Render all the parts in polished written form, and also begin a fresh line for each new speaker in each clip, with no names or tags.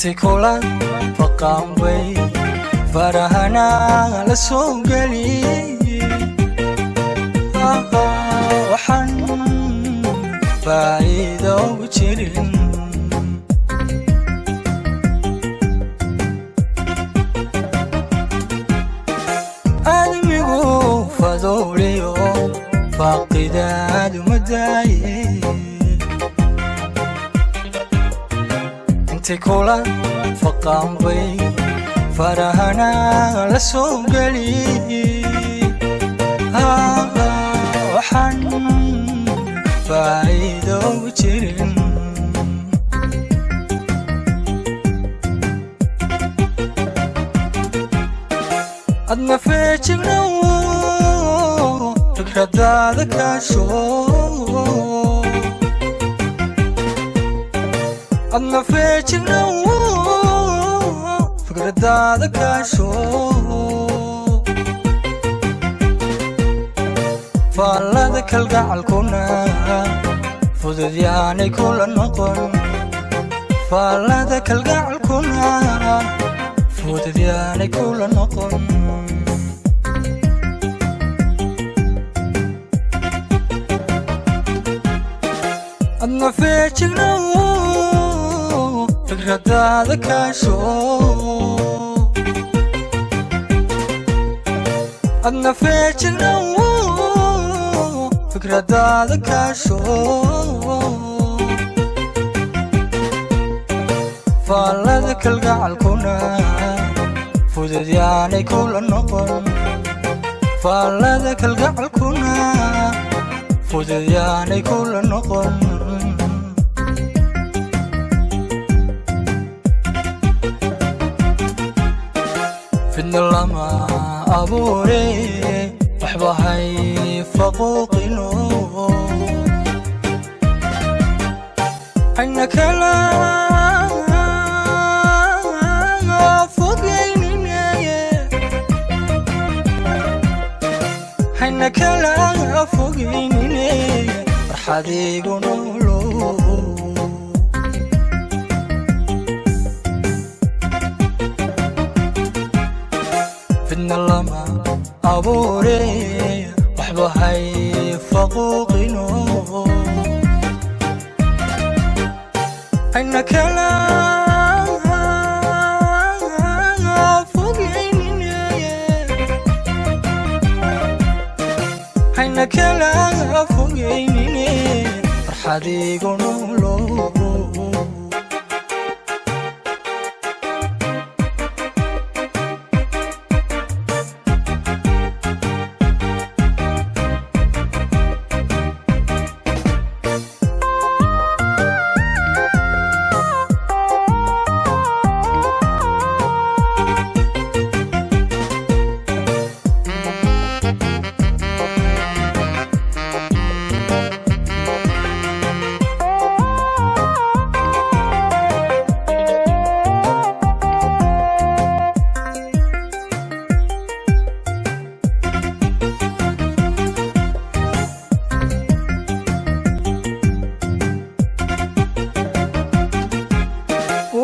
Intay kula faqaanbay farahana la soo geli. Waxaan faa'iido ugu jirin. Aadmigu faduuliyo faaqidaadu ma daaye. Intay kula faqaanbay farahana la soo geli. Waxaan faa'iido ugu jirin. Adna feejignow, fikradaada kaasho. Adna feejignow, fikradaada kaasho. Faallada kalgacalkuna fudud yaanay kula noqon. Faallada kalgacalkuna fudud yaanay kula noqon. Adna feejignow, fikradaada kaasho. Adna feejignow, fikradaada kaasho. Faallada kalgacalkuna fudud yaanay kula noqon. Faallada kalgacalkuna fudud yaanay kula noqon. Fidna lama abuure, waxba hay faquuqino. Hayna kala fogeynine. Hayna kala fogeynine, farxadiigu noolo. Fidna lama abuure, waxba hay faquuqino. Hayna kala fogeynine. Hayna kala fogeynine, farxadiigu noolo.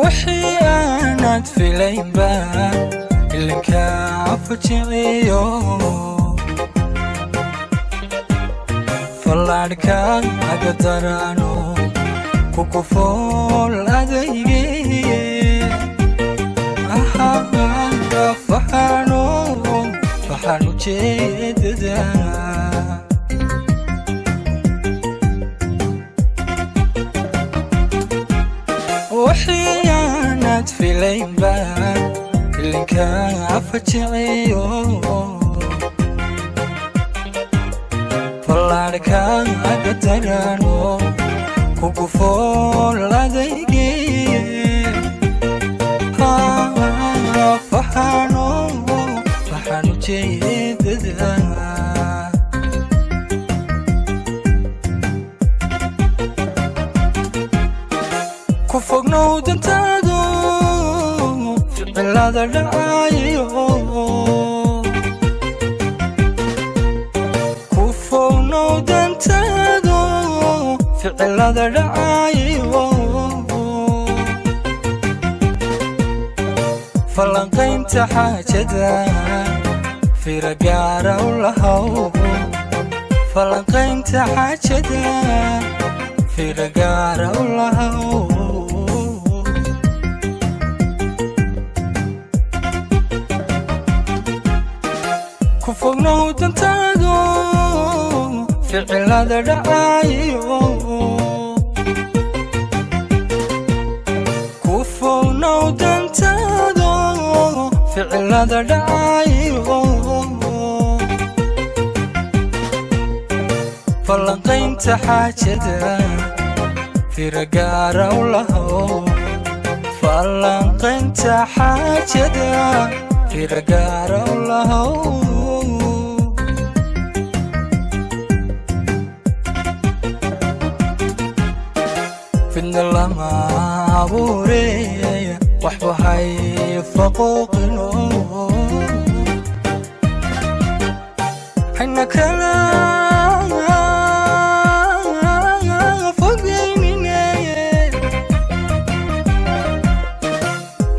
Wixii aanad filaynba ilinka fajiciyo fallaadhka agadaraano ku kufool adayge. Faxano waxaan ujeedada. Wixii aanad filaynba ilinka fajiciyo fallaadhka agadaraano ku kufool adayge. Faxano waxaan ujeedada. Ku fognow dantaadu ficilada dhacayo. Ku fognow dantaadu ficilada dhacayo. Falanqaynta xaajada firagaara u lahow. Falanqaynta xaajada firagaara u lahow. Ku fognow dantaado ficilada dhacayo. Ku fognow dantaado ficilada dhacayo. Falanqaynta xaajada firagaara u lahow. Falanqaynta xaajada firagaara u lahow. Fidna lama abuure, waxba hay faquuqino. Hayna kala fogeynine,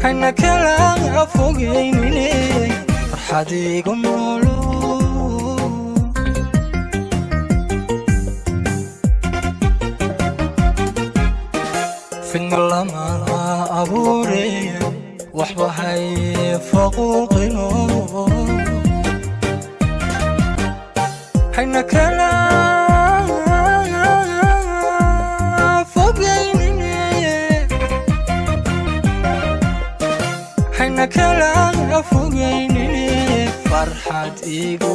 hayna kala fogeynine, farxad igu noolo. Fidna lama abuure, waxba hay faquuqino. Hayna kala fogeynine, hayna kala fogeynine, farxad igu